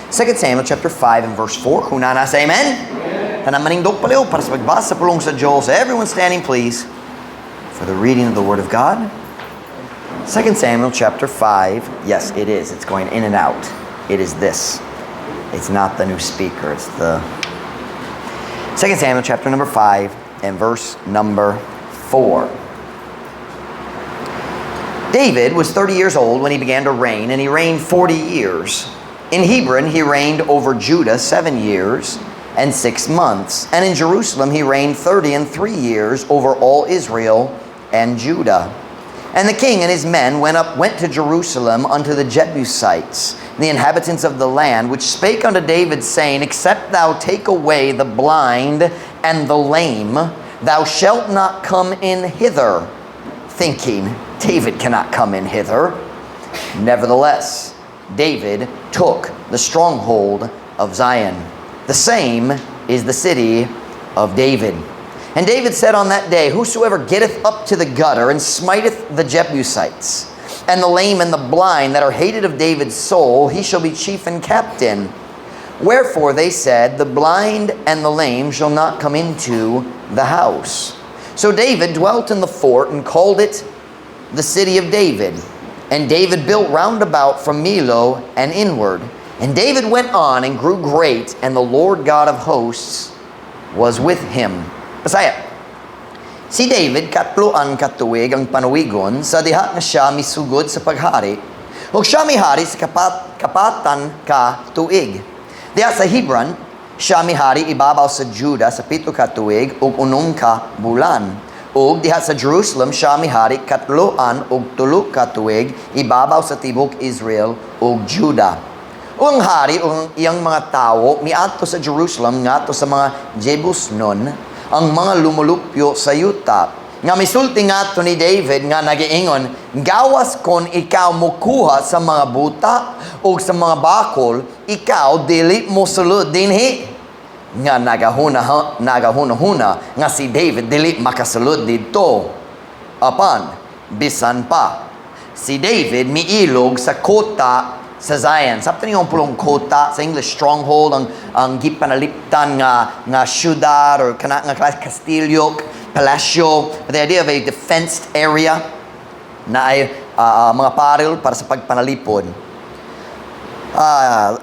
2 Samuel chapter 5 and verse 4. Kung naa na, say amen. Tanan manindog palihog para sa pagbasa sa pulong sa Diyos. Everyone standing, please, for the reading of the Word of God. 2 Samuel chapter 5. Yes, it is. It's going in and out. It is this. It's not the new speaker. It's the 2 Samuel chapter number 5 and verse number 4. David was 30 years old when he began to reign, and he reigned 40 years. In Hebron, he reigned over Judah 7 years and 6 months. And in Jerusalem, he reigned 33 years over all Israel and Judah. And the king and his men went to Jerusalem unto the Jebusites, the inhabitants of the land, which spake unto David, saying, "Except thou take away the blind and the lame, thou shalt not come in hither," thinking, "David cannot come in hither." Nevertheless, David took the stronghold of Zion. The same is the city of David. And David said on that day, "Whosoever getteth up to the gutter and smiteth the Jebusites, and the lame and the blind that are hated of David's soul, he shall be chief and captain." Wherefore they said, "The blind and the lame shall not come into the house." So David dwelt in the fort and called it the city of David. And David built round about from Millo and inward. And David went on and grew great, and the Lord God of hosts was with him. Bisaya. Si David, katloan ka tuig ang panuwigon sa diha nga siya misugod sa paghari, ug siya mihari sa kapatan ka tuig. Diha sa Hebron, siya mihari ibabaw sa Juda sa 7 ka tuig ug 6 ka bulan. Ug diha sa Jerusalem siya mihari 33 ka tuig ibabaw sa tibok Israel ug Juda. Ug ang hari ug ang iyang mga tawo miadto sa Jerusalem ngadto sa mga Jebusnon, ang mga lumulupyo sa yuta. Nga misulti ngadto ni David nga nagiingon, "Gawas kon ikaw mukuha sa mga buta ug sa mga bakol, ikaw dili mo sulod dinhi." Nga nagahuna nagahuna-huna nga si David dili makasulod didto. Apan bisan pa, si David miilog sa kota sa Zion. Sabtan niyo ang pulong kota sa English, stronghold, ang gipanaliptan nga syudad or kana nga klase kastilyo, palasyo, the idea of a defensed area na ay mga paril para sa pagpanalipod.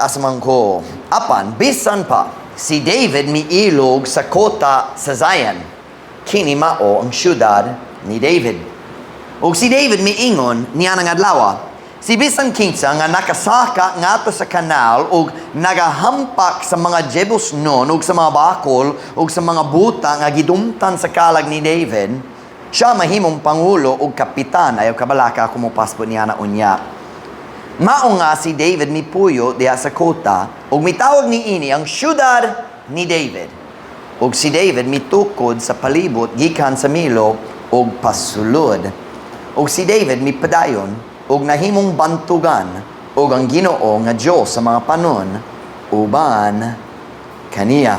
Asa man ko? Apan, bisan pa, si David miilog sa kota sa Zion. Kini mao ang syudad ni David. Ug si David miingon niya nga adlaw, "Si bisan kinsa nga nakasaka ngadto sa kanal ug nagahampak sa mga Jebusnon ug sa mga bakol ug sa mga buta nga gidumtan sa kalag ni David, siya mahimong pangulo ug kapitan." Ayaw kabalaka ako mo passport niya na unya. Mao nga si David mipuyo diha sa kota ug mitawag niini ang syudad ni David. Ug si David mitukod sa palibot gikan sa Milo ug pasulod. Ug si David mipadayon ug nahimong bantugan, ug ang Ginoo nga Dios sa mga panon uban kaniya.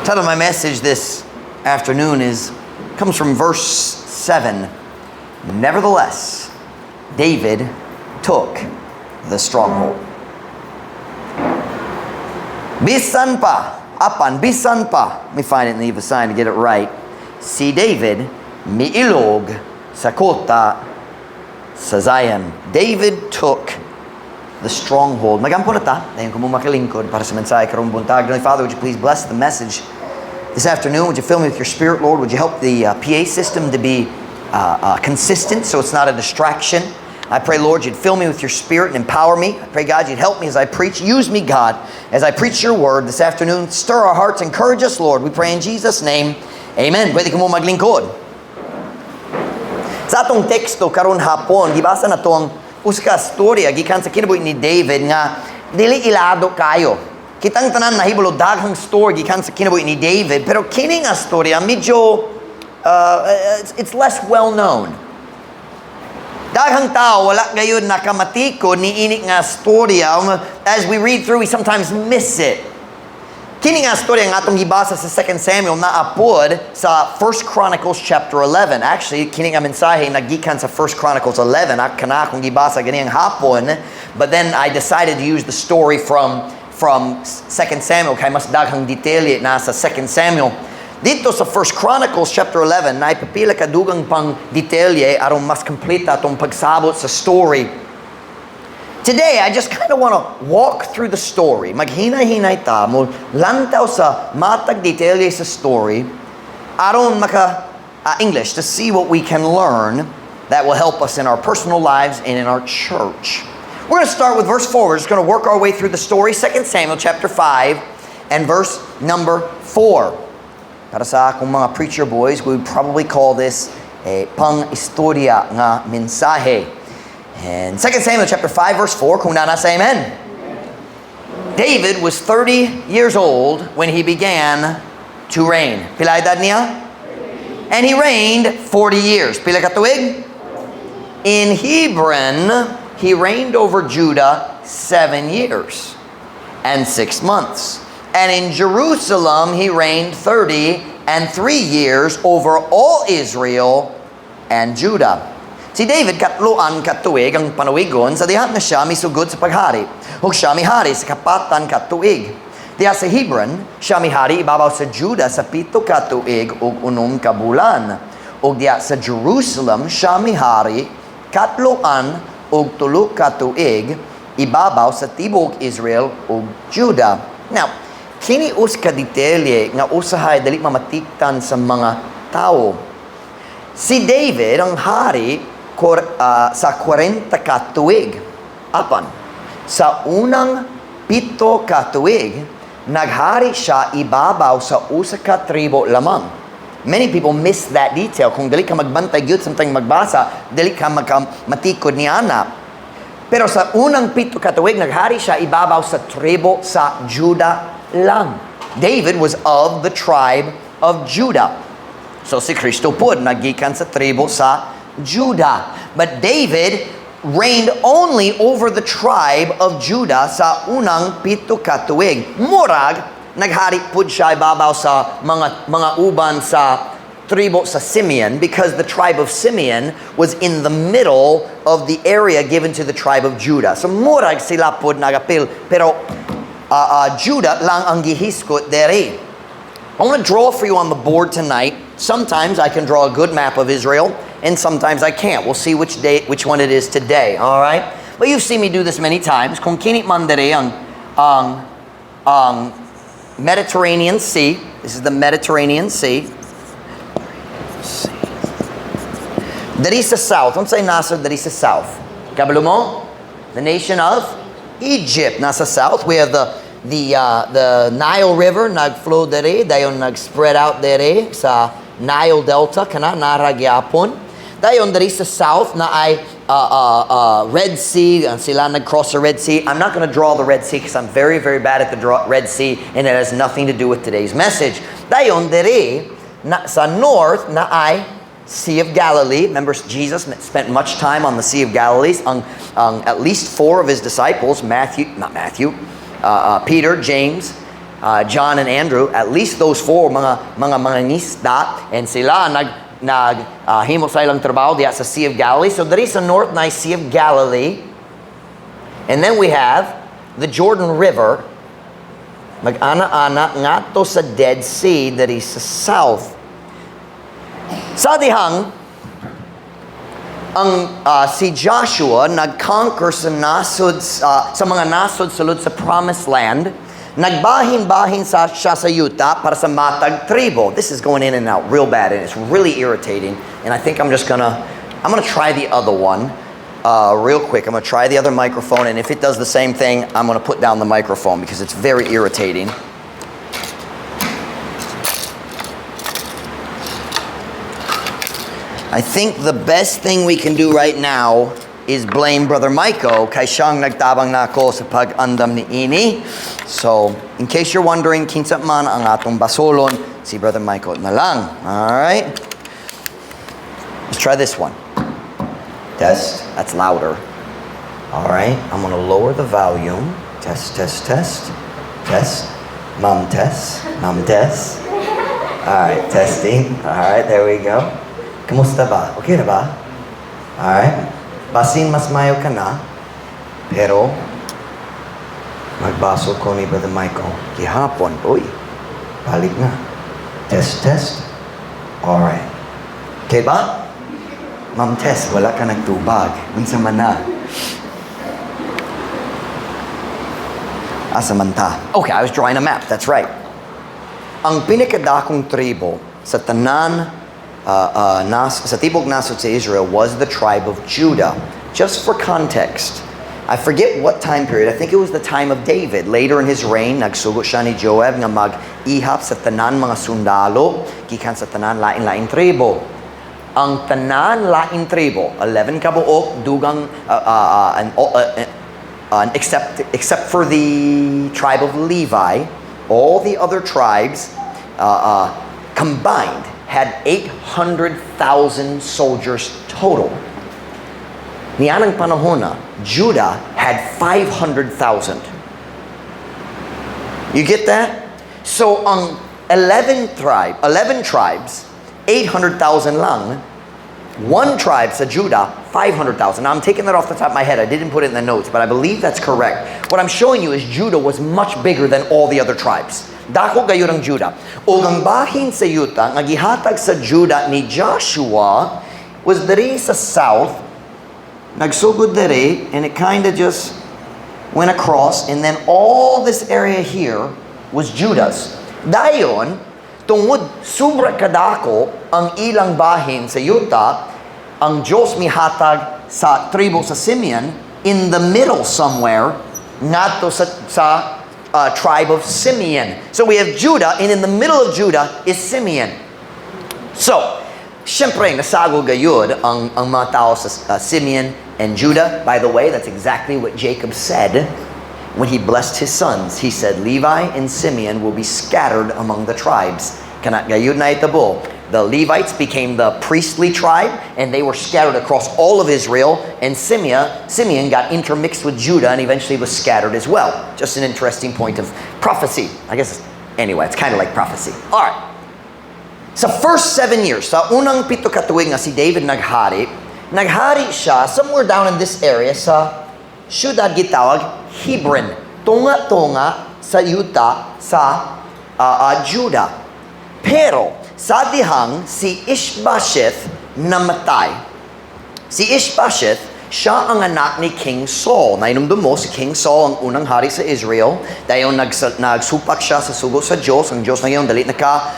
Title of my message this afternoon is comes from verse 7. Nevertheless, David took the stronghold. Bisan pa, apan, bisan pa. Let me find it and leave a sign to get it right. Si David miilog sa kota sa Zion. David took the stronghold. Magampo na ta. Dayon kamo makalingkod para sa mensahe karong buntag. Heavenly Father, would you please bless the message this afternoon? Would you fill me with your Spirit, Lord? Would you help the PA system to be consistent so it's not a distraction? I pray, Lord, you'd fill me with your Spirit and empower me. I pray, God, you'd help me as I preach. Use me, God, as I preach your word this afternoon. Stir our hearts, encourage us, Lord. We pray in Jesus' name. Amen. Pwede kamo maglingkod. Sa atong teksto karon hapon, gibasa nato ang usa ka storya gikan sa kinabuhi ni David nga dili ilado kayo. Kitang tanan nahibalo daghang story gikan sa kinabuhi ni David, pero kini nga storya medyo it's less well known. Daghang tao wala gayud nakamatikod niini nga storya. As we read through, we sometimes miss it. Kini nga storya nga atong gibasa sa 2 Samuel naa pod sa 1 Chronicles chapter 11. Actually, kini nga mensahe nagikan sa 1 Chronicles 11. Ak kana akong gibasa ganiyang hapon. But then I decided to use the story from 2 Samuel kay mas daghang detalye na sa 2 Samuel. Didto sa 1 Chronicles chapter 11, naay pipila ka dugang pang detalye aron mas complete atong pagsabot sa story. Today, I just kind of want to walk through the story. Maghinay-hinay ta, mo lantaw sa matag detalye sa story, aron maka English, to see what we can learn that will help us in our personal lives and in our church. We're going to start with verse 4. We're just going to work our way through the story. 2 Samuel chapter 5 and verse number 4. Para sa akong mga preacher boys, we would probably call this a pang-istorya nga mensahe. And 2 Samuel chapter 5 verse 4, kung naa na, say amen. David was 30 years old when he began to reign. Pila edad niya? And he reigned 40 years. Pila ka tuig? In Hebron, he reigned over Judah 7 years and 6 months. And in Jerusalem, he reigned 33 years over all Israel and Judah. Si David katloan ka tuig ang panuigon sa diha nga siya misugod sa paghari. Ug siya mihari sa kapatan ka tuig. Diha sa Hebron, siya mihari ibabaw sa Judah sa 7 ka tuig ug 6 ka bulan. Ug diha sa Jerusalem, siya mihari 33 tuig ibabaw sa tibuok Israel ug Judah. Now, kini usa ka detalye nga usahay dali mamatikdan sa mga tao. Si David ang hari sa 40 ka tuig. Apan, sa unang 7 ka tuig, naghari siya ibabaw sa usa ka tribo lamang. Many people miss that detail. Kung dili ka magbantay gyud samtang magbasa, dili ka matikod ni ana. Pero sa unang 7 ka tuig, naghari siya ibabaw sa tribo sa Judah lang. David was of the tribe of Judah. So si Kristo pod nagikan sa tribo sa Judah. But David reigned only over the tribe of Judah sa unang 7 ka tuig. Murag naghari pud siya ibabaw sa mga uban sa tribo sa Simeon because the tribe of Simeon was in the middle of the area given to the tribe of Judah. So murag sila pud nagapil, pero Judah lang ang gihisgot diri. I want to draw for you on the board tonight. Sometimes I can draw a good map of Israel, and sometimes I can't. We'll see which day, which one it is today. All right. But you've seen me do this many times. Kung kini man diri ang Mediterranean Sea. This is the Mediterranean Sea. Sea. Diri sa south. Unsay nasod diri sa south? Kabalo mo? The nation of Egypt. Nasa south. We have the Nile River nag-flow diri, dayon nag-spread out diri sa Nile Delta kana naa ra gyapon. Dayon diri sa south naay Red Sea, ang sila nag-cross the Red Sea. I'm not going to draw the Red Sea because I'm very, very bad at the Red Sea and it has nothing to do with today's message. Dayon diri na, sa north naay Sea of Galilee. Remember, Jesus spent much time on the Sea of Galilee. Ang at least four of his disciples, Matthew, not Matthew, Peter, James, John, and Andrew, at least those four, mga mangisda, and sila nag himo sa ilang trabaho diya sa Sea of Galilee. So there is a north na Sea of Galilee. And then we have the Jordan River, mag-ana-ana ngadto sa Dead Sea diri sa south. Sa dihang ang si Joshua nag-conquer sa mga nasod sulod sa Promised Land, nagbahin-bahin siya sa yuta para sa matag tribo. This is going in and out real bad and it's really irritating. And I think I'm gonna try the other one real quick. I'm gonna try the other microphone, and if it does the same thing, I'm gonna put down the microphone because it's very irritating. I think the best thing we can do right now is blame Brother Maiko kay siyang nagtabang nako sa pag-andam ni ini. So, in case you're wondering, kinsa man ang atong basolon, si Brother Maiko na lang. All right? Let's try this one. Test. That's louder. All right. I'm going to lower the volume. Test, test, test. Test. Ma'am Tess? Ma'am Tess? Alright, testing. Alright, there we go. Kamusta ba? Okay na ba? Alright. Basin mas mayo ka na, pero magbasol ko ni Brother Michael gihapon. Uy, balik na. Test, test. Alright. Okay ba? Ma'am Tess, wala ka nagtubag. Unsa man na? Asa man ta? Okay, I was drawing a map. That's right. Ang pinakadakong tribo sa tanan sa tibok nasod sa Israel was the tribe of Judah. Just for context, I forget what time period. I think it was the time of David. Later in his reign, nagsugo siya ni Joab nga mag-ihap sa tanan mga sundalo gikan sa tanan lain-lain tribo. Ang tanan lain tribo, 11 kabuok, dugang except for the tribe of Levi, all the other tribes combined had 800,000 soldiers total. Nianang panahona, Judah had 500,000. You get that? So ang 11 tribes, 800,000 lang. One tribe sa Judah, 500,000. Now, I'm taking that off the top of my head. I didn't put it in the notes, but I believe that's correct. What I'm showing you is Judah was much bigger than all the other tribes. Dako gayud ang Judah. Ug ang bahin sa yuta nga gihatag sa Judah ni Joshua was diri sa south, nagsugod diri, and it kind of just went across, and then all this area here was Judah's. Dayon, tungod sobra kadako ang ilang bahin sa yuta, ang Diyos mihatag sa tribo sa Simeon in the middle somewhere ngadto sa tribe of Simeon. So we have Judah, and in the middle of Judah is Simeon. So, syempre, nasagol gayud ang mga tao sa Simeon and Judah. By the way, that's exactly what Jacob said when he blessed his sons. He said, "Levi and Simeon will be scattered among the tribes." Kana gayud nahitabo. The Levites became the priestly tribe, and they were scattered across all of Israel. And Simeon got intermixed with Judah and eventually was scattered as well. Just an interesting point of prophecy. I guess, anyway, it's kind of like prophecy. All right. Sa first 7 years, sa unang 7 ka tuig nga si David naghari, naghari siya somewhere down in this area sa syudad gitawag Hebron. Tunga-tunga sa yuta sa Judah. Pero sa dihang si Ishbosheth namatay. Si Ishbosheth, siya ang anak ni King Saul. Nainumdum mo, si King Saul ang unang hari sa Israel. Dayon nagsupak siya sa sugo sa Diyos. Ang Diyos na dali na ka,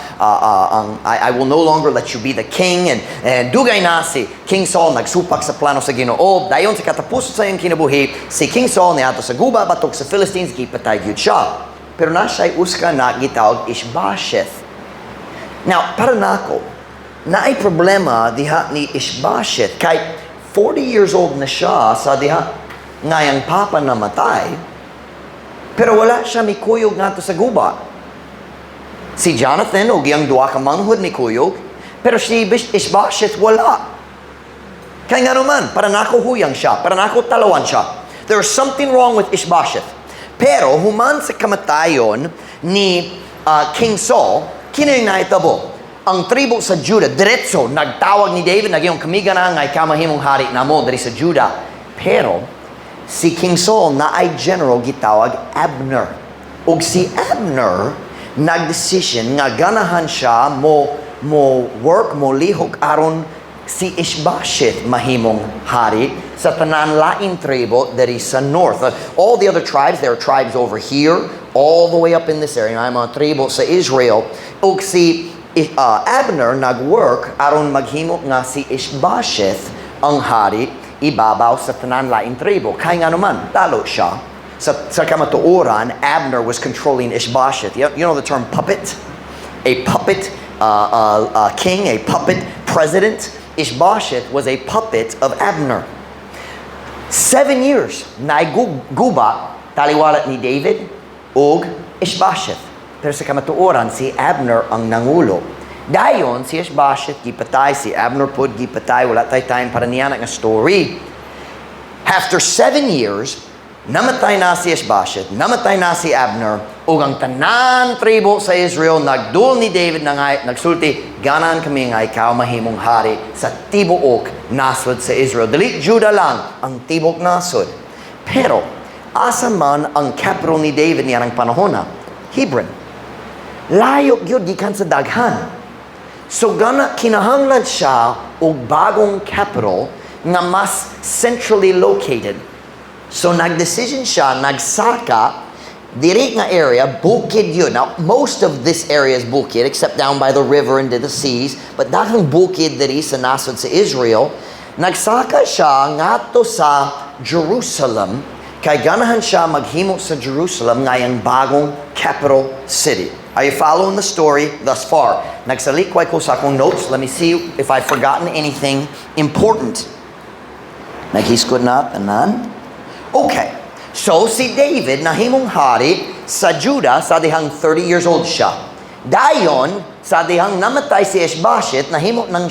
I will no longer let you be the king. And dugay na si King Saul nagsupak sa plano sa Ginoo. Dayon sa katapusan sa iyang kinabuhi, si King Saul niadto sa guba batok sa Philistines, gipatay gyud siya. Pero naa siya'y usa ka anak gitawag Ishbosheth. Now, para nako, naay problema diha ni Ishbosheth. Kay 40 years old na siya sa diha nga iyang papa namatay, pero wala siya mikuyog ngadto sa guba. Si Jonathan ug iyang duha ka manghud mikuyog, pero si Ishbosheth wala. Kay nga naman, para nako huyang siya, para nako talawan siya. There's something wrong with Ishbosheth. Pero human sa kamatayon ni King Saul, kini yung nahitabo. Ang tribo sa Judah, diretso, nagtawag ni David, nag-ingon, "Kami na nga ikaw mahimong hari namo diri sa Judah." Pero si King Saul naay general gitawag Abner. Ug si Abner nagdesisyon nga ganahan siya mo work, mo lihok aron si Ishbosheth mahimong hari sa tanan lain tribo diri sa north. All the other tribes, there are tribes over here, all the way up in this area, ay mga tribo sa Israel. Ug si Abner nag-work aron maghimo nga si Ishbosheth ang hari ibabaw sa tanan lain tribo. Kay nga naman, talo siya. Sa kamatuoran, Abner was controlling Ishbosheth. You know the term puppet? A puppet king, a puppet president. Ishbosheth was a puppet of Abner. 7 years, naiguba taliwala ni David ug Ishbosheth. Pero sa kamatuoran, si Abner ang nangulo. Dayon, si Ishbosheth gipatay, si Abner pud gipatay, wala tay time para niya nga story. After 7 years, namatay na si Ishbosheth, namatay na si Abner, Ug ang tanan tribo sa Israel nagduol ni David na nga nagsulti, "Ganahan kami nga ikaw mahimong hari sa tibuok nasod sa Israel." Dili Judah lang, ang tibuok nasod. Pero asa man ang capital ni David niya ang panahon na? Hebron. Layo gyud gikan sa daghan. So gana kinahanglan siya og bagong capital nga mas centrally located. So nagdecision siya, nagsaka diri nga area, bukid yun. Now, most of this area is bukid except down by the river and to the seas. But daghang bukid diri sa nasod sa Israel. Nagsaka siya ngadto sa Jerusalem kay ganahan siya maghimo sa Jerusalem nga iyang bagong capital city. Are you following the story thus far? Nagsalikway ko sa akong notes. Let me see if I've forgotten anything important. Naghisgot na tanan? Okay. So si David nahimong hari sa Judah sa dihang 30 years old siya. Dayon sa dihang namatay si Ishbosheth, nahimo na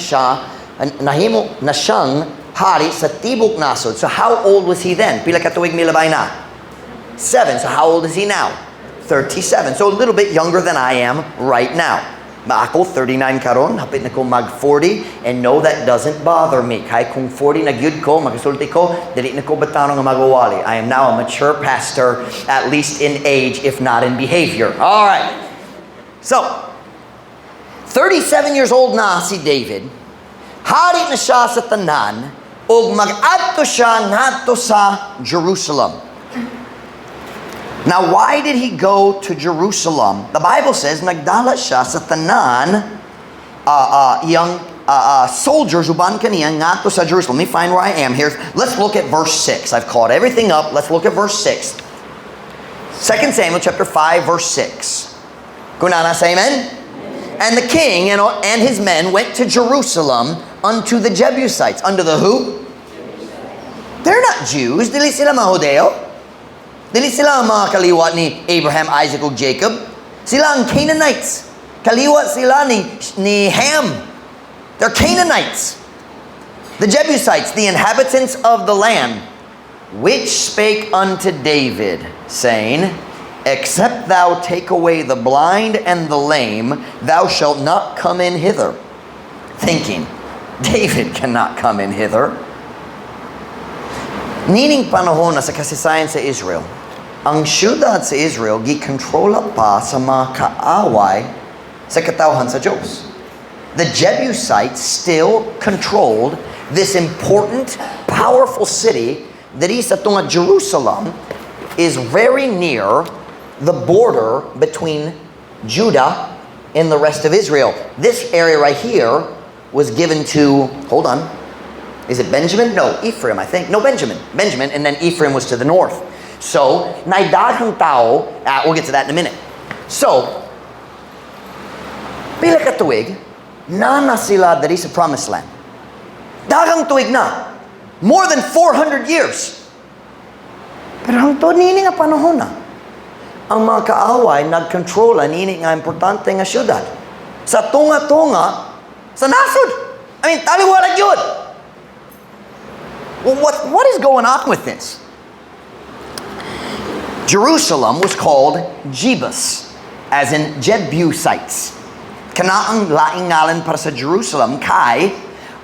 siyang hari sa tibok nasod. So how old was he then? Pila ka tuig milabay na? 7. So how old is he now? 37. So a little bit younger than I am right now. Ma ako 39 karon, hapit na ko mag 40, and no, that doesn't bother me. Kay kung 40 na gyud ko, makasulti ko, dili na ko batanon nga magwawali. I am now a mature pastor, at least in age, if not in behavior. All right. So, 37 years old na si David. Hari na siya sa tanan ug mag-adto siya ngadto sa Jerusalem. Now, why did he go to Jerusalem? The Bible says nagdala siya sa tanan iyang soldiers uban kaniya ngadto sa Jerusalem. Let me find where I am here. Let's look at verse 6. I've caught everything up. Let's look at verse 6. 2 Samuel chapter 5 verse 6. Kung naa na, say amen. And the king and his men went to Jerusalem unto the Jebusites. Unto the who? They're not Jews. Dili sila mga Hudeo. Dili sila ang mga kaliwat ni Abraham, Isaac, ug Jacob. Sila ang Canaanites. Kaliwat sila ni Ham. They're Canaanites. The Jebusites, the inhabitants of the land, which spake unto David, saying, "Except thou take away the blind and the lame, thou shalt not come in hither." Thinking, "David cannot come in hither." Niining panahon na sa kasaysayan sa Israel, ang syudad sa Israel gikontrola pa sa mga kaaway sa katawhan sa Diyos. The Jebusites still controlled this important, powerful city that is atong Jerusalem is very near the border between Judah and the rest of Israel. This area right here was given to, hold on, is it Benjamin? No, Ephraim, I think. No, Benjamin. Benjamin, and then Ephraim was to the north. So, naay daghang tao, we'll get to that in a minute. So, pila ka tuig, naa na sila diri sa Promised Land. Daghang tuig na. More than 400 years. Pero hangtod niini nga panahon na, ang mga kaaway nagkontrola niini nga importante nga syudad. Sa tunga-tunga, sa nasod. I mean, taliwala yun. Well, what is going on with this? Jerusalem was called Jebus, as in Jebusites. Kana ang laing ngalan para sa Jerusalem kay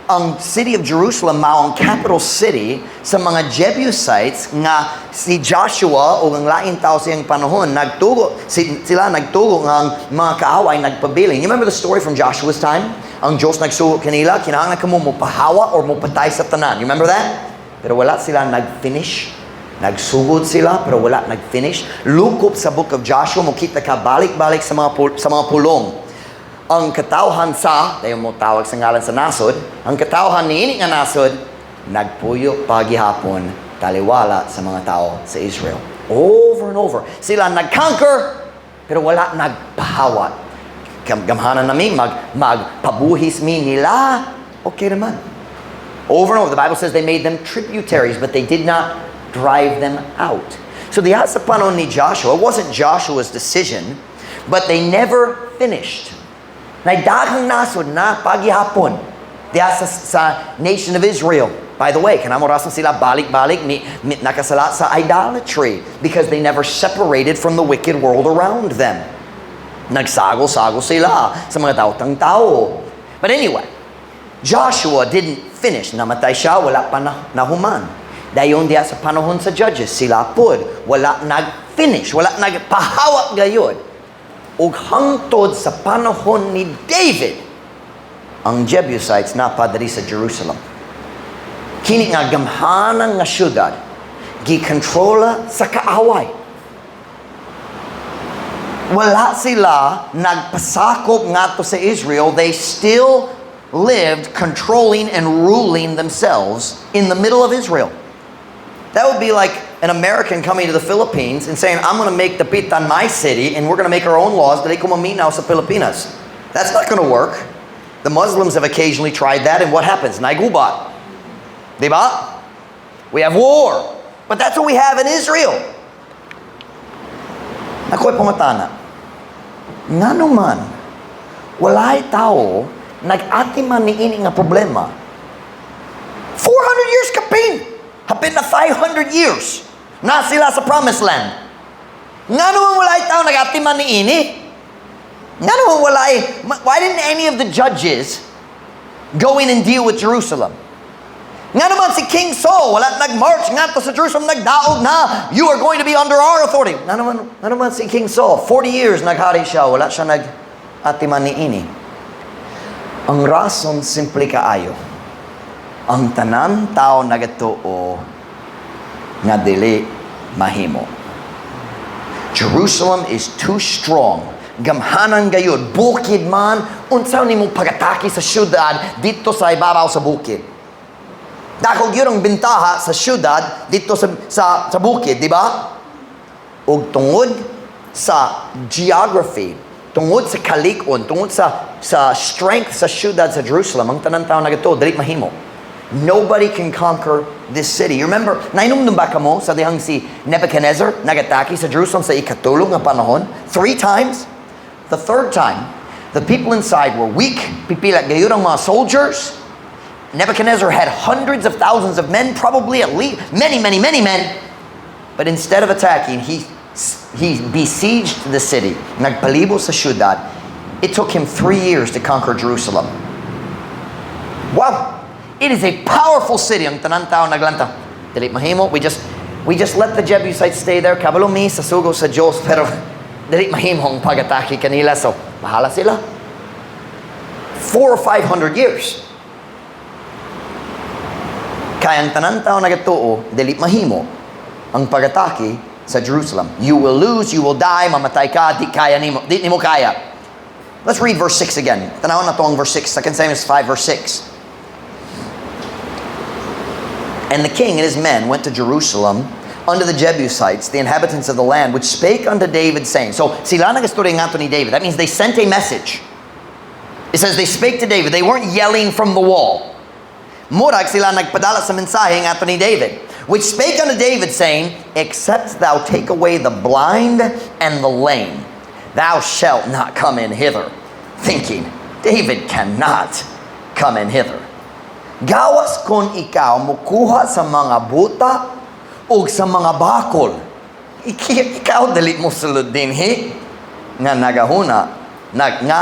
ang city of Jerusalem mao ang capital city sa mga Jebusites nga si Joshua o ang laing tao sa iyang panahon nagtugo sila, nagtugo nga ang mga kaaway nagpabilin. You remember the story from Joshua's time? Ang Diyos nagsugo kanila, "Kinahanglan kamo mo pahawa or mo patay sa tanan." You remember that? Pero wala sila nag-finish. Nagsugod sila pero wala nag-finish. Lukop sa Book of Joshua, mo kita ka balik-balik sa mga pulong. Ang katawhan sa, dayon mo tawag sa ngalan sa nasod, ang katawhan niini nga nasod, nagpuyo pagihapon taliwala sa mga tao sa Israel. Over and over. Sila nag-conquer, pero wala nagpahawat. Gamhanan nami, magpabuhis mi nila. Okay naman. Over and over, the Bible says they made them tributaries, but they did not drive them out. So diha sa panahon ni Joshua, it wasn't Joshua's decision, but they never finished. Naay daghang nasod na pagihapon diha sa nation of Israel. By the way, kanamo rason sila balik-balik ni nakasala sa idolatry because they never separated from the wicked world around them. Nagsago-sago sila sa mga daotang tao. But anyway, Joshua didn't finish. Namatay siya, wala pa na, nahuman. Dayon diya sa panahon sa Judges, sila pod, wala nag-finish, wala nagpahawak gayod. Ug hangtod sa panahon ni David, ang Jebusites naa pa diri sa Jerusalem. Kini nga gamhanan nga syudad, gikontrola sa kaaway. Wala sila nagpasakop ngadto sa Israel. They still lived controlling and ruling themselves in the middle of Israel. That would be like an American coming to the Philippines and saying, "I'm going to make Dapitan my city and we're going to make our own laws. Dili ko maminaw sa Pilipinas." That's not going to work. The Muslims have occasionally tried that, and what happens? Naay gubat. Diba? We have war. But that's what we have in Israel. Ako'y pangutana. Ngano man, walay tao nag-atiman ni ini nga problema. 400 years kapin. Hapit na 500 years. Na sila sa Promised Land. Ngano man walay tao nag-atiman ni ini? Ngano man walay, why didn't any of the judges go in and deal with Jerusalem? Ngano man si King Saul, wala nag-march ngadto sa Jerusalem, nagdaog na, "You are going to be under our authority." Ngano man si King Saul, 40 years naghari siya, wala siya nag-atiman ni ini? Ang rason, simple kaayo. Ang tanan tao nagatuo nga dili mahimo. Jerusalem is too strong. Gamhanan gayud, bukid man, unsa nimo pag-atake sa syudad didto sa ibabaw sa bukid? Dako gyud ang bintaha sa syudad didto sa bukid, di ba? Ug tungod sa geography, tungod sa kalikon, tungod sa strength sa syudad sa Jerusalem, ang tanan tao nagatuo, dili mahimo. Nobody can conquer this city. You remember, nainumdum ba kamo sa dihang si Nebuchadnezzar nagatake sa Jerusalem sa ikatulo nga panahon? Three times. The third time, the people inside were weak. Pipila gayud ang mga soldiers. Nebuchadnezzar had hundreds of thousands of men, probably at least many, many, many men. But instead of attacking, he besieged the city. Nagpalibot sa syudad. It took him 3 years to conquer Jerusalem. Wow! It is a powerful city. Ang tanan tao naglantaw. Dili mahimo. We just let the Jebusites stay there. Kabalo mi sa sugo sa Diyos. Pero dili mahimo ang pag-atake kanila. So, bahala sila. 400 or 500 years. Kaya ang tanan tao nagatuo, dili mahimo ang pag-atake sa Jerusalem. You will lose, you will die, mamatay ka, di kaya nimo, di nimo kaya. Let's read verse 6 again. Tanawon nato ang verse 6, 2 Samuel 5 verse 6. And the king and his men went to Jerusalem unto the Jebusites, the inhabitants of the land, which spake unto David, saying. So, sila nagastorya ngadto ni David. That means they sent a message. It says they spake to David. They weren't yelling from the wall. Murag sila nagpadala sa mensahe ngadto ni David, which spake unto David, saying, "Except thou take away the blind and the lame, thou shalt not come in hither." Thinking, "David cannot come in hither." Gawas kon ikaw mukuha sa mga buta o sa mga bakol. Ikaw dili mo sulod dinhi. Nga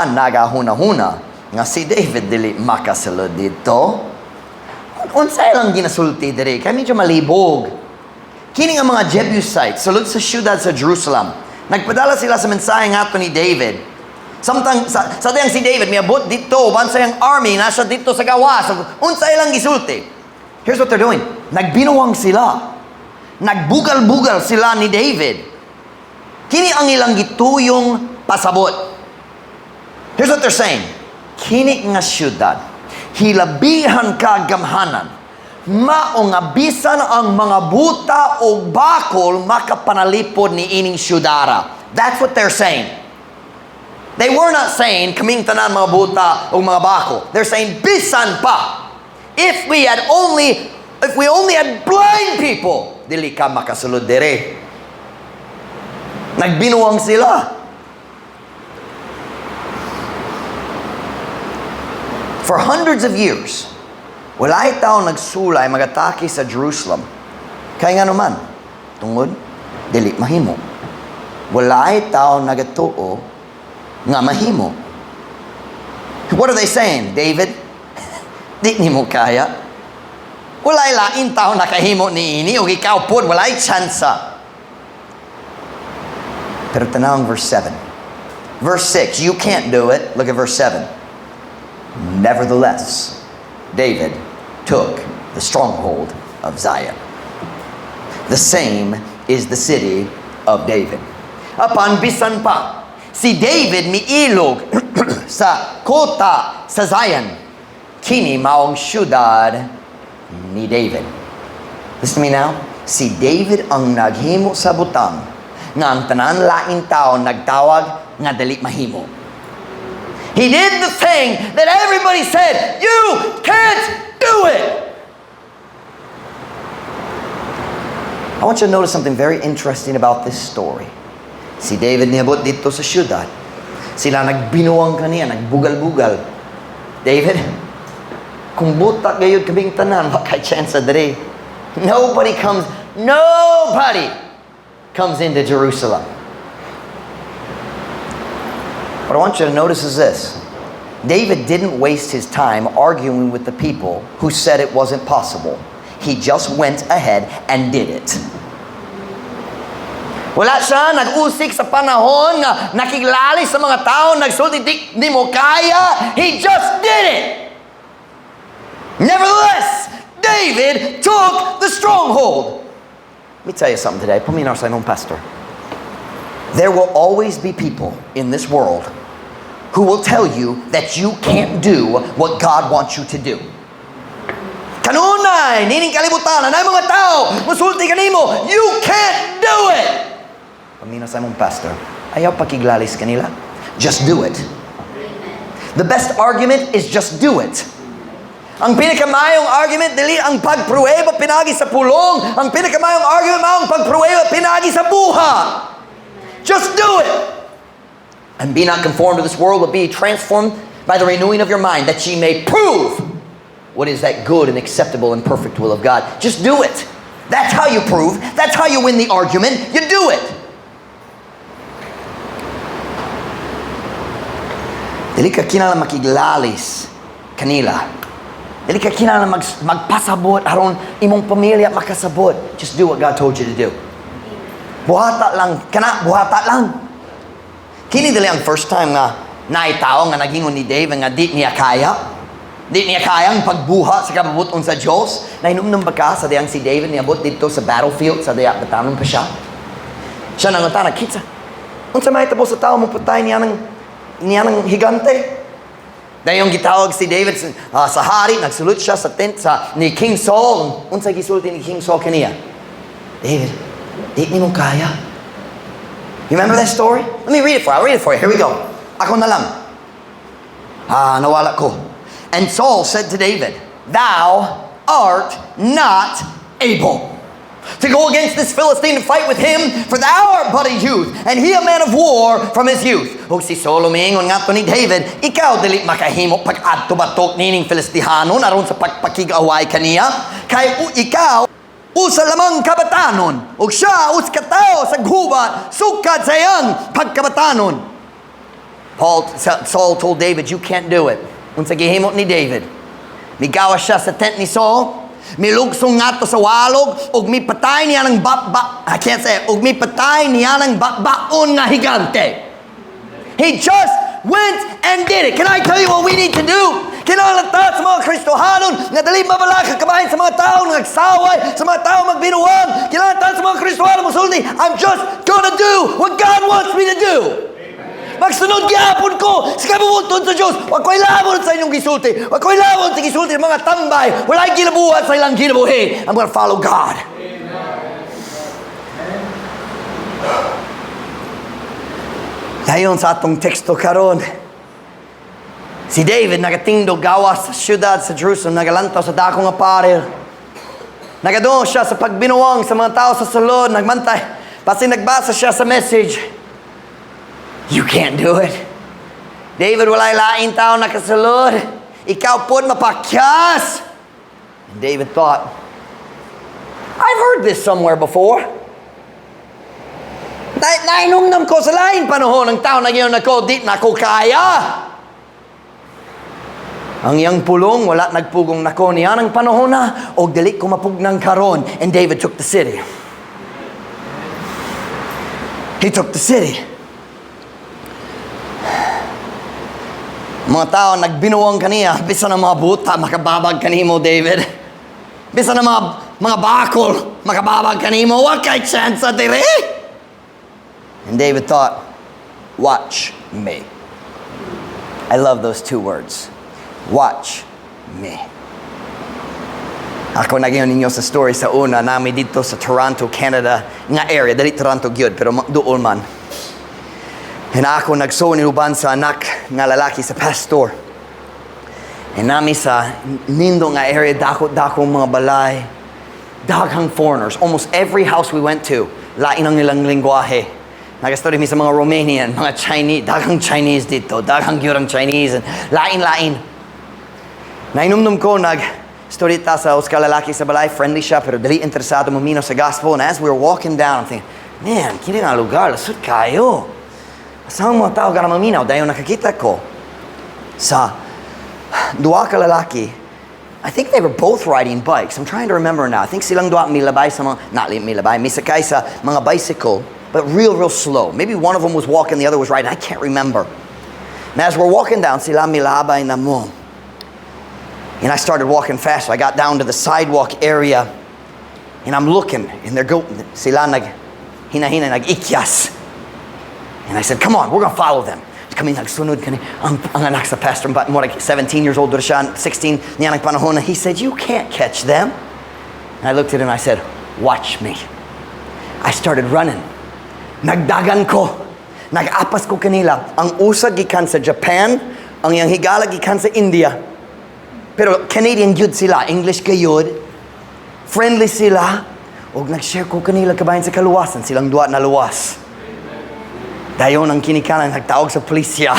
nagahuna-huna nga si David dili makasulod didto. Unsa ilang ginasulti diri? Kay medyo malibog. Kini nga mga Jebusites sulod sa syudad sa Jerusalem. Nagpadala sila sa mensahe ngadto ni David. Samtang sa dihang si David miabot didto uban sa iyang army, naa siya didto sa gawas. Unsa ilang gisulti? Here's what they're doing. Nagbinuwang sila. Nagbugal-bugal sila ni David. Kini ang ilang gituyong pasabot. Here's what they're saying. Kini nga syudad, hilabihan ka gamhanan. Mao nga bisan ang mga buta o bakol makapanalipod ni ining syudara. That's what they're saying. They were not saying, "Kaming tanan mga buta o mga bakol." They're saying, "Bisan pa. If we only had blind people, dili ka makasulod diri." Nagbinuwang sila. For hundreds of years, Walay tao nagsulay magatake sa Jerusalem. Kay ngano man, tungod dili mahimo. Walay tao nagatuo nga mahimo. What are they saying? "David, di nimo kaya. Walay lain tao nakahimo niini ug ikaw pod walay tsansa." Pero tanawang verse 7. Verse 6, "You can't do it." Look at verse 7. Nevertheless, David took the stronghold of Zion. The same is the city of David. Apan bisan pa, si David miilog sa kota sa Zion. Kini maong syudad ni David. Listen to me now. Si David ang naghimo sa butang nga ang tanan laing tao nagtawag nga dili mahimo. He did the thing that everybody said, "You can't do it." I want you to notice something very interesting about this story. Si David niabot didto sa syudad. Sila nagbinuang kaniya, nagbugal-bugal. "David, kung butak gayud kaming tanan, wa kay chance diri. Nobody comes into Jerusalem." What I want you to notice is this. David didn't waste his time arguing with the people who said it wasn't possible. He just went ahead and did it. Wala siya nag-usik sa panahon nga nakiglali sa mga tao, nagsulti, "Di, di mo kaya." He just did it. Nevertheless, David took the stronghold. Let me tell you something today. Paminaw sa imong pastor. There will always be people in this world who will tell you that you can't do what God wants you to do. Kanunay, nining kalibutan, anay mga tao musulti kanimo, "You can't do it." Paminaw sa imong pastor. Ayaw pakiglalis kanila. Just do it. The best argument is just do it. Ang pinakamayong argument dili ang pagpruweba pinagi sa pulong. Ang pinakamayong argument mao ang pagpruweba pinagi sa buhat. Just do it. And be not conformed to this world, but be transformed by the renewing of your mind, that ye may prove what is that good and acceptable and perfect will of God. Just do it. That's how you prove. That's how you win the argument. You do it. Dili ka kinahanglan makiglalis kanila. Dili ka kinahanglan magpasabot aron imong pamilya makasabot. Just do what God told you to do. Buhata lang kana, buhata lang. Kini dili ang first time nga naay tao nga nagingon ni David nga di niya kaya. Di niya kaya ang pagbuhat sa kabubut-on sa Diyos. Nahinumdum ba ka sa diyang si David niabot didto sa battlefield sa diya batanon pa siya? Siya nangutana, "Kinsa? Unsa may tabo sa tao mopatay niya ng higante?" Dayong gitawag si David sa hari, nagsulod siya sa tent sa ni King Saul. Unsa gisulti ni King Saul kaniya? "David, di nimo kaya." You remember that story? Let me read it for you. I'll read it for you. Here we go. Ako na lang. Ah, nawala ko. And Saul said to David, "Thou art not able to go against this Philistine to fight with him, for thou art but a youth, and he a man of war from his youth." Ug si Saul miingon ngadto ni David, "Ikaw dili makahimo pag-adto batok nining Filistihanon aron sa pagpakig-away kaniya, kay ikaw usa lamang ka batanon, ug siya usa ka tawo sa gubat sukad sa iyang pagkabatanon." Saul told David, "You can't do it." Unsa gihimo ni David? Migawas siya sa tent ni Saul, milugsong ngadto sa walog, ug mipatay niya ng baba, I can't say it, ug mipatay niya ng babaon nga higante. He just went and did it. Can I tell you what we need to do? Kinahanglan ta sa mga Kristohanon nga dili mabalaka kabahin sa mga tao nga nagsaway, sa mga tao magbinuang. Kinahanglan ta sa mga Kristohanon musulti, "I'm just gonna do what God wants me to do. Magsunod gyapon ko sa kabubut-on sa Diyos. Wa ko'y labon sa inyong gisulti. Wa ko'y labon sa gisulti ng mga tambay. Wala'y ginabuhat sa ilang kinabuhi. I'm gonna follow God." Amen. Dayon sa atong teksto karon, si David nagatindog gawas sa syudad sa Jerusalem, nagalantaw sa dako nga paril. Nagadungog siya sa pagbinuang sa mga tao sa sulod, nagmantay. Basi nagbasa siya sa message. "You can't do it. David, walay laing tao nakasulod. Ikaw pod mapakyas." And David thought, "I've heard this somewhere before. Nainumdum ko sa lain panahon ang tao nag nako, di na ko kaya." Ang iyang pulong, wala nagpugong nako niya ng panahon na, og dili ko mapugnang karon. And David took the city. He took the city. Mga tao nagbinuang kaniya, bisan ang mga buta, makababag kanimo, David. Bisan ang mga bakol, makababag kanimo, wa kay chance diri. And David thought, "Watch me." I love those two words. "Watch me." Ako nag-ingon ninyo sa story sa una nami dito sa Toronto, Canada, nga area, dili Toronto gyud, pero duol man. And ako nagsuon ni uban sa anak nga lalaki sa pastor. And nami sa nindo nga area, dako-dako mga balay, daghang foreigners. Almost every house we went to, lain ang nilang lingwahe. Nagastory mi sa mga Romanian, mga Chinese, daghang Chinese dito, daghang gyud ang Chinese, and lain-lain. Nainumdum ko, nag story ta sa usa ka lalaki sa balay, friendly siya, pero dili interesado maminaw sa gospel. And as we were walking down, I'm thinking, "Man, kini nga lugar, lasud kayo. Asa ang mga tao gana maminaw?" Dayon nakakita ko sa duha ka lalaki. I think they were both riding bikes. I'm trying to remember now. I think silang duha milabay sa mga, not milabay, misakay sa mga bicycle, but real, real slow. Maybe one of them was walking, the other was riding. I can't remember. And as we're walking down, sila milabay na mo. And I started walking fast. I got down to the sidewalk area, and I'm looking, and they're going, sila nag, hina-hina, nag-ikyas. And I said, "Come on, we're gonna follow them." Kami nagsunod kani ang anak sa pastor, but more like 17 years old siya, 16 niya nagpanahon na. He said, "You can't catch them." And I looked at him and I said, "Watch me." I started running. Nagdagan ko. Nag-apas ko kanila. Ang usa gikan sa Japan, ang iyang higala gikan sa India. Pero Canadian gyud sila, English gayud. Friendly sila. Og nag-share ko kanila kabahin sa kaluwasan, silang duha na luwas. Dayon ang kinikanan nagtawag sa pulisya.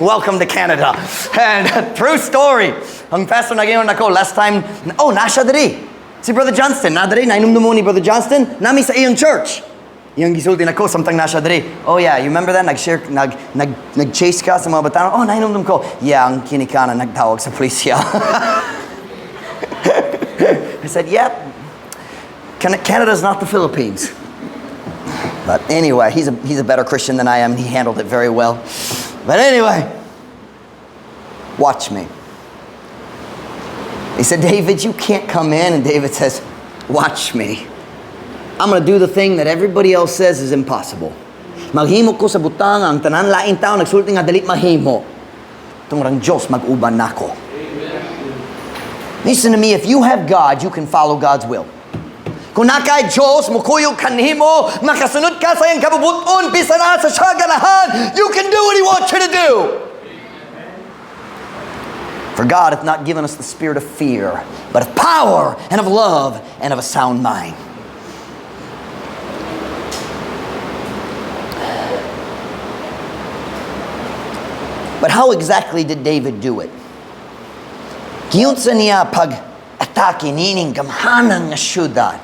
Welcome to Canada. And true story. Ang pastor nag-ingon nako last time, oh, nasa diri. Si Brother Johnston, na diri, nainom mo ni Brother Johnston, nami sa iyang church. Iyang gisulti nako samtang nasa diri. "Oh yeah, you remember that? Nag-share, nag-chase ka sa mga bata. Oh, nainom ko." Yeah, ang kinikanan nagtawag sa pulisya. I said, "Yep. Canada's not the Philippines." But anyway, he's a better Christian than I am, and he handled it very well. But anyway, "Watch me." He said, "David, you can't come in." And David says, "Watch me. I'm going to do the thing that everybody else says is impossible. Maghimo ko sa butang ang tanan lain tao nagsulti nga dali mahimo. Tungod ang Diyos mag-uban nako." Listen to me, if you have God, you can follow God's will. Kung naa kay Diyos, mukuyog kanimo, makasunod ka sa iyang kabubuton, bisan asa siya ganahan, you can do what He wants you to do. For God hath not given us the spirit of fear, but of power and of love and of a sound mind. But how exactly did David do it? Giunsa niya pag-atake nining gamhanan nga syudad?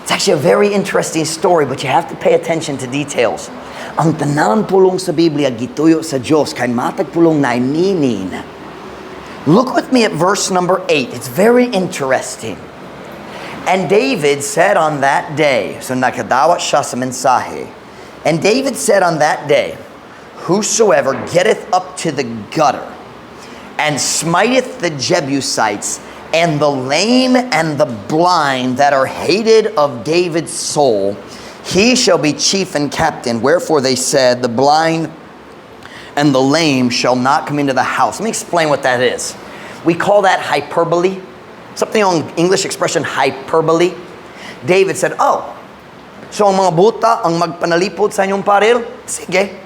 It's actually a very interesting story, but you have to pay attention to details. Ang tanan pulong sa Biblia gituyo sa Diyos kay matag pulong na meaning. Look with me at verse number 8. It's very interesting. And David said on that day, so nakadawat siya sa mensahe. And David said on that day, "Whosoever getteth up to the gutter and smiteth the Jebusites and the lame and the blind that are hated of David's soul, he shall be chief and captain." Wherefore they said, "The blind and the lame shall not come into the house." Let me explain what that is. We call that hyperbole. Something on English expression, hyperbole. David said, "Oh, so ang mga buta ang magpanalipod sa inyong paril? Sige.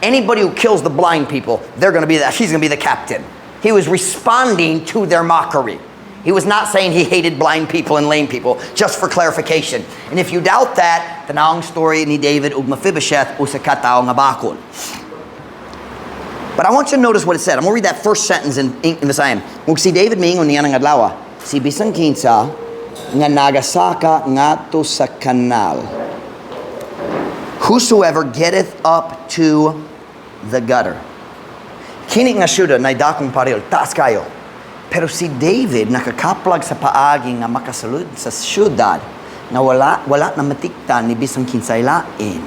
Anybody who kills the blind people, they're going to be that. He's going to be the captain." He was responding to their mockery. He was not saying he hated blind people and lame people, just for clarification. And if you doubt that, tanawang story ni David ug Mephibosheth, usa ka tawo nga bakol. But I want you to notice what it said. I'm going to read that first sentence in Visayan. Ug si David miingon niya ng adlaw. Si bisan kinsa nga nagasaka ngadto sa kanal. Whosoever getteth up to the gutter. Kini nga syudad nay dakong paril, taas kayo. Pero si David nakakaplag sa paagi nga makasulod sa syudad nga wala na matikdan ni bisan kinsay lain.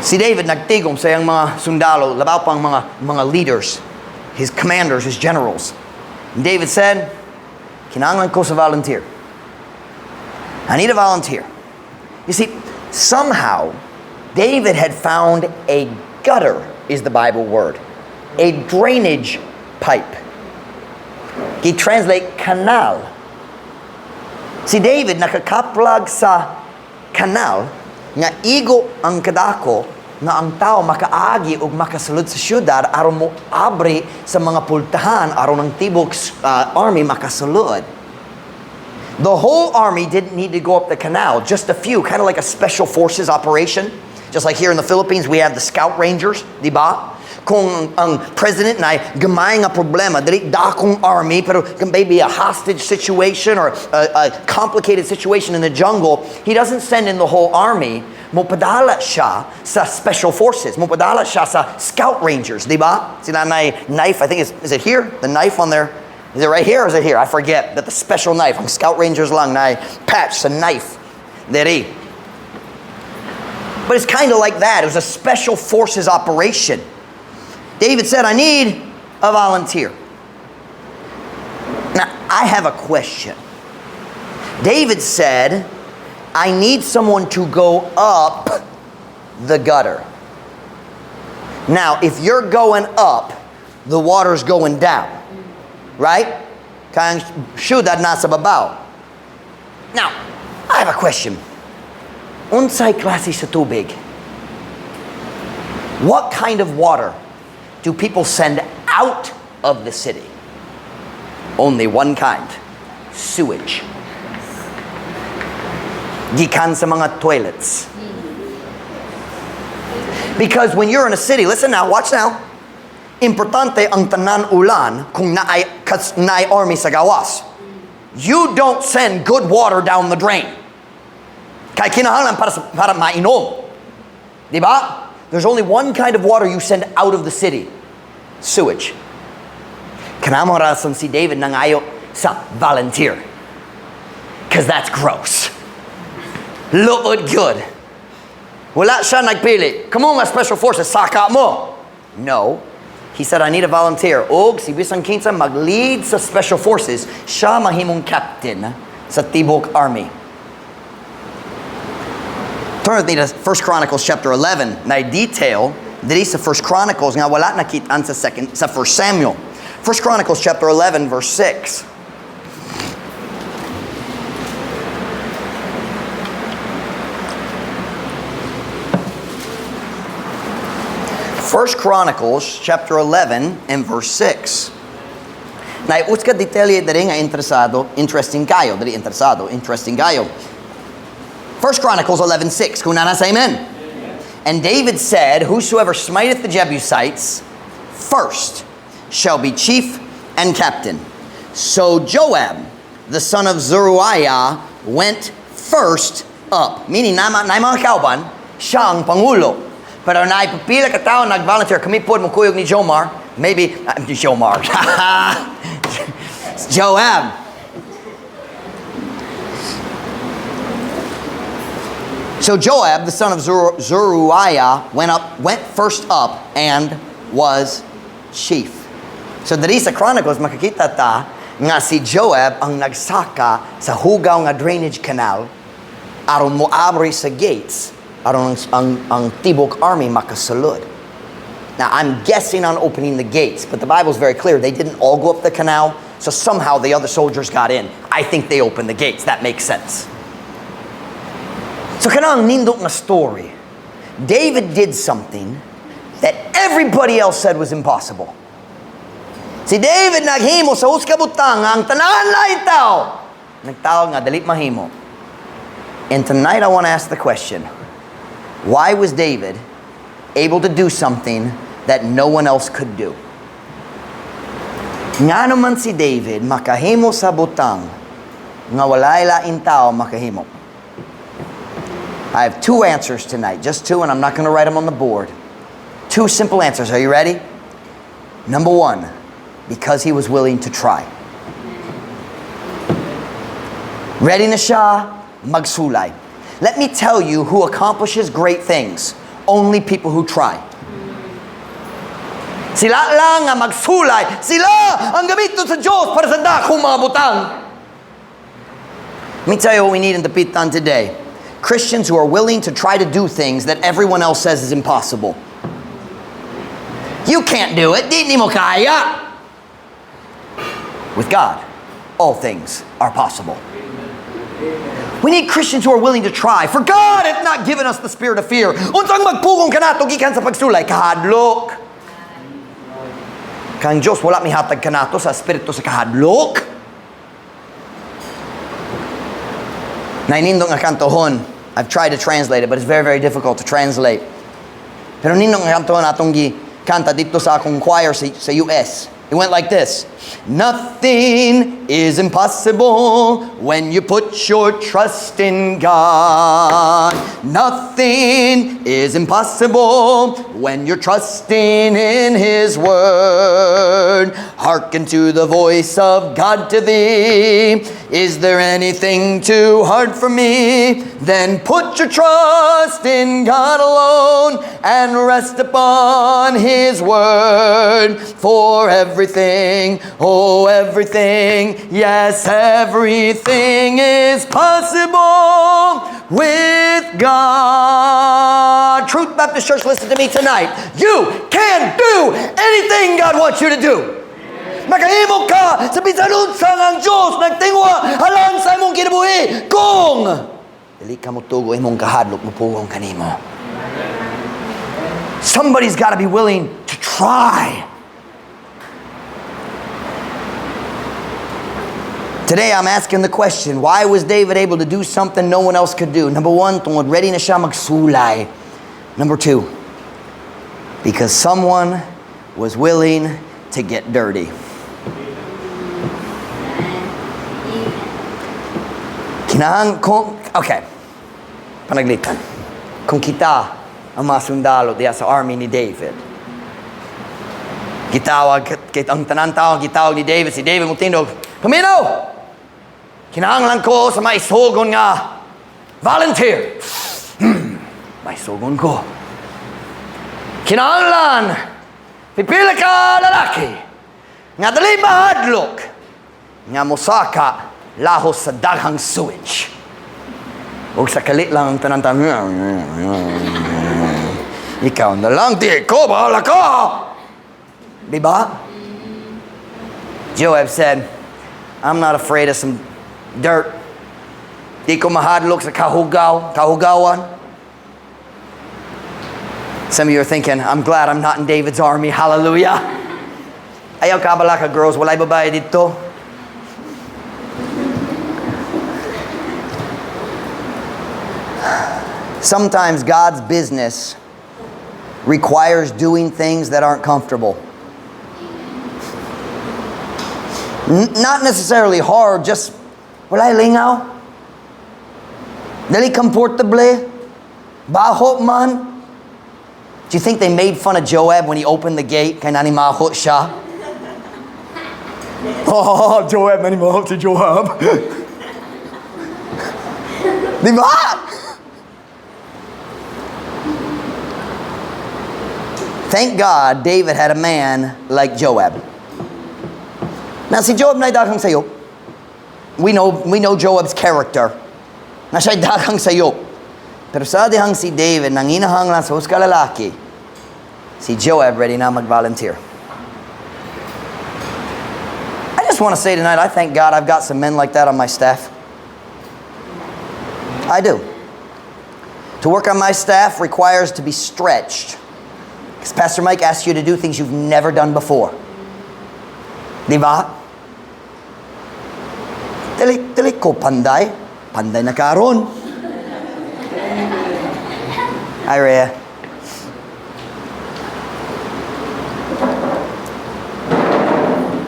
Si David nagtigom sa iyang mga sundalo, labaw pang mga leaders, his commanders, his generals. And David said, "Kinahanglan ko sa volunteer. I need a volunteer." You see, somehow, David had found a gutter, is the Bible word, a drainage pipe. He translate canal. Si David nakakaplag sa kanal nga igo ang kadako nga ang tao makaagi ug makasulod sa syudad aron mo abri sa mga pultahan aron ang tibok army makasulod. The whole army didn't need to go up the canal, just a few, kind of like a special forces operation. Just like here in the Philippines, we have the Scout Rangers, di ba? Kung ang president na gamay nga problema, dili dakong army, pero maybe a hostage situation or a complicated situation in the jungle, he doesn't send in the whole army. Mopadala siya sa special forces. Mopadala siya sa Scout Rangers, di ba? Sila na knife, I think, is it here? The knife on there? Is it right here or is it here? I forget. That the special knife. Ang Scout Rangers lang na patch sa knife. Diri. But it's kind of like that. It was a special forces operation. David said, "I need a volunteer." Now, I have a question. David said, "I need someone to go up the gutter." Now, if you're going up, the water's going down. Right? Kay ang syudad nasa babaw. Now, I have a question. Unsay klase sa tubig? What kind of water do people send out of the city? Only one kind. Sewage. Gikan sa mga toilets. Because when you're in a city, listen now, watch now. Importante ang tanan ulan kung naay army sa gawas. You don't send good water down the drain. Kay kinahanglan para mainom. Di ba? There's only one kind of water you send out of the city. Sewage. Kana mao rason si David nangayo sa volunteer. 'Cause that's gross. Look good. Wala siya nagpili. "Kamo nga special forces, saka mo." No. He said, "I need a volunteer." Og si bisan kinsa mag-lead sa special forces, siya mahimong captain sa tibok army. Turn with me to 1 Chronicles chapter 11. Na detail diri sa 1 Chronicles nga wala nakitaan sa 1 Samuel. 1 Chronicles chapter 11 verse 6. 1 Chronicles chapter 11 and verse 6. Na usa ka detalye diri nga interesado, interesting kayo, diri interesado, interesting kayo. 1 Chronicles 11:6. Kung naa na, say amen. And David said, "Whosoever smiteth the Jebusites first shall be chief and captain." So Joab, the son of Zeruiah, went first up. Meaning, na mga kauban, siya ang pangulo. Pero naay pila ka tao nag-volunteer. Kami po mo kuyog ni Jomar. Maybe, Jomar. Joab. So Joab, the son of Zeruiah, went first up and was chief. So diri sa Chronicles makakita ta nga si Joab ang nagsaka sa hugaw nga drainage canal aron moabri sa gates aron ang tibok army makasulod. Now, I'm guessing on opening the gates, but the Bible's very clear. They didn't all go up the canal, so somehow the other soldiers got in. I think they opened the gates. That makes sense. So kanang nindot nga story. David did something that everybody else said was impossible. Si David naghimo sa usa ka butang nga ang tanan laing tao nagtawag nga dili mahimo. And tonight I want to ask the question, why was David able to do something that no one else could do? Ngano man si David makahimo sa butang nga walay laing tao makahimo? I have two answers tonight, just two, and I'm not going to write them on the board. Two simple answers. Are you ready? Number one, because he was willing to try. Ready na siya magsulay. Let me tell you who accomplishes great things. Only people who try. Sila lang ang magsulay. Sila ang gamiton sa Diyos para sa dakong mga butang. Let me tell you what we need in Dapitan today. Christians who are willing to try to do things that everyone else says is impossible. You can't do it. Di mo kaya. With God, all things are possible. We need Christians who are willing to try. For God hath not given us the spirit of fear. Unsang magpugong kanato gikan sa pagsulay? Kahadlok. Kang Diyos wala mihatag kanato sa espiritu sa kahadlok. Naay nindot nga kantohon. I've tried to translate it, but it's very, very difficult to translate. Pero nindot nga kantohon atong gi kanta didto sa akong choir sa US. It went like this. Nothing is impossible when you put your trust in God. Nothing is impossible when you're trusting in His word. Hearken to the voice of God to thee. Is there anything too hard for me? Then put your trust in God alone and rest upon His word. For everything, oh everything, yes, everything is possible with God. Truth Baptist Church, listen to me tonight. You can do anything God wants you to do. Makahimo ka sa bisan unsa nga ang Diyos nagtingwa alang sa imong kinabuhi kung dili ka motugo imong kahadlok mopugong kanimo. Somebody's got to be willing to try. Today I'm asking the question, why was David able to do something no one else could do? Number one, tungod ready na siya magsulay. Number two, because someone was willing to get dirty. Kinahang kung, okay, panaglitan. Kung kita ang mga sundalo diya sa army ni David, gitawag, ang tanan tao, gitawag ni David, si David motindog, "Paminaw! Kinahanglan ko sa maisugon nga volunteer. Maisugon ko. Kinahanglan, pipila ka lalaki, nga dili mahadlok, nga mosaka lahos sa daghang sewage." Og sa kalit lang ang tanan tanan, "Ikaw na lang, di ko, bahala ka!" Di ba? Joab said, "I'm not afraid of some dirt. Di ko mahadlok sa kahugawan." Some of you are thinking, "I'm glad I'm not in David's army. Hallelujah." Ayaw kabalaka, girls. Walay babae didto. Sometimes God's business requires doing things that aren't comfortable. Not necessarily hard, just walay lingaw. Dili comfortable. Baho man. Do you think they made fun of Joab when he opened the gate? Kay nanimaho siya. Oh, Joab, nanimaho si Joab. Di ba? Thank God David had a man like Joab. Now, si Joab naay daghang sayop. We know Joab's character. Naa siya'y daghang sayop. Pero sa dihang si David, nanginahanglan sa usa ka lalaki, si Joab ready na mag-volunteer. I just want to say tonight, I thank God I've got some men like that on my staff. I do. To work on my staff requires to be stretched. Because Pastor Mike asks you to do things you've never done before. Di ba? Dili, dili ko panday. Panday na karon. Hi, Rhea.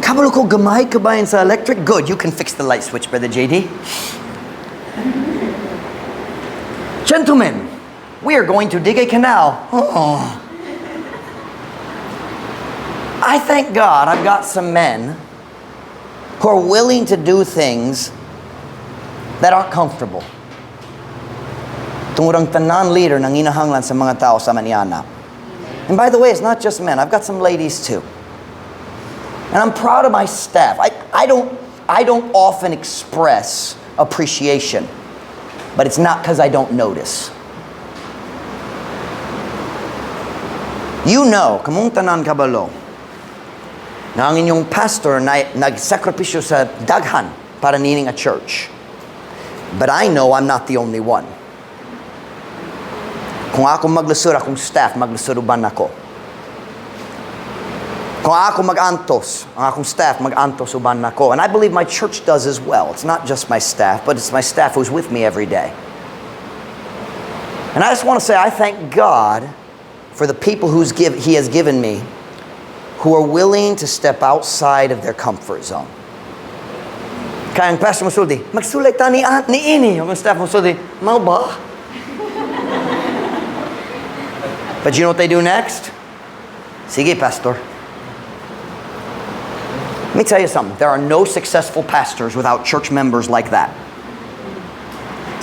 Kabalo Ako gamay kabahin sa electric. Good, you can fix the light switch, Brother JD. Gentlemen, we are going to dig a canal. Oh. I thank God I've got some men who are willing to do things that aren't comfortable. Tungod ang tanan leader nanginahanglan sa mga tao sama niana. And by the way, it's not just men. I've got some ladies too. And I'm proud of my staff. I don't often express appreciation, but it's not because I don't notice. Kamong tanan kabalo, na ang inyong pastor na nagsakripisyo sa daghan para nining a church. But I know I'm not the only one. Kung ako maglisod, akong staff maglisod uban nako. Kung ako mag-antos, ang akong staff mag-antos uban nako. And I believe my church does as well. It's not just my staff, but it's my staff who's with me every day. And I just want to say I thank God for the people He has given me who are willing to step outside of their comfort zone. Kay ang pastor mosulti, "Magsulay ta ni ini." Ang staff mosulti, "Mao ba?" But you know what they do next? "Sige, Pastor." Let me tell you something. There are no successful pastors without church members like that.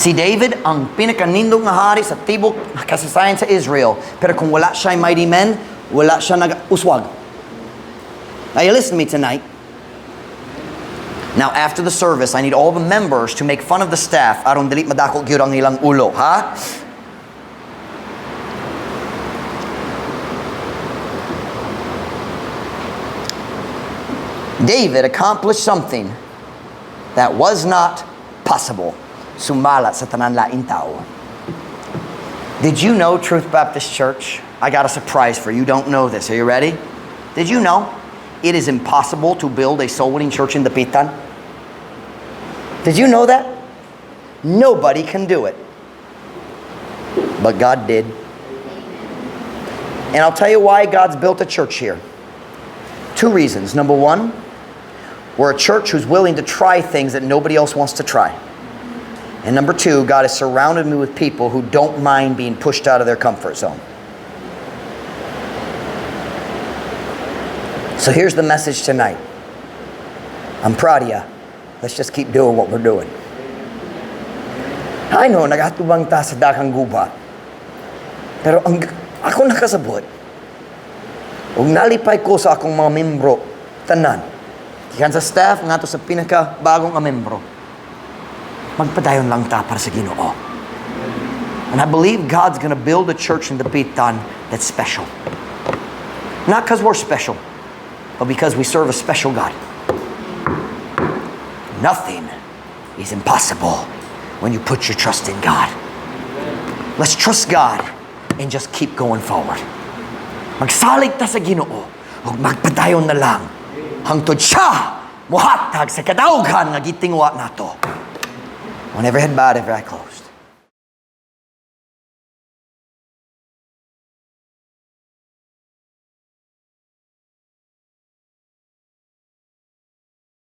Si David, ang pinakanindot nga hari sa tibok kasaysayan sa Israel. Pero kung wala siya mighty men, wala siya nag-uswag. Now you listen to me tonight. Now after the service, I need all the members to make fun of the staff aron dili madako gyud ang ilang ulo, ha? David accomplished something that was not possible. Sumala sa tanan laing tao. Did you know, Truth Baptist Church? I got a surprise for you. You don't know this. Are you ready? Did you know it is impossible to build a soul winning church in Dapitan? Did you know that? Nobody can do it. But God did. And I'll tell you why God's built a church here. Two reasons. Number one, we're a church who's willing to try things that nobody else wants to try. And number two, God has surrounded me with people who don't mind being pushed out of their comfort zone. So here's the message tonight. I'm proud of you. Let's just keep doing what we're doing. I know, nagatubang ta sa daghang gubat. Pero ang ako nakasabot, ug nalipay ko sa akong mga membro, tanan. Gikan sa staff, ngadto sa pinaka bagong nga membro. Magpadayon lang ta para sa Ginoo. And I believe God's gonna build a church in Dapitan that's special. Not because we're special, but because we serve a special God. Nothing is impossible when you put your trust in God. Let's trust God and just keep going forward. Magsalig ta sa Ginoo ug magpadayon na lang hangtod siya muhatag sa kadaugan nga gitingwa nato. When every head bowed, every eye closed.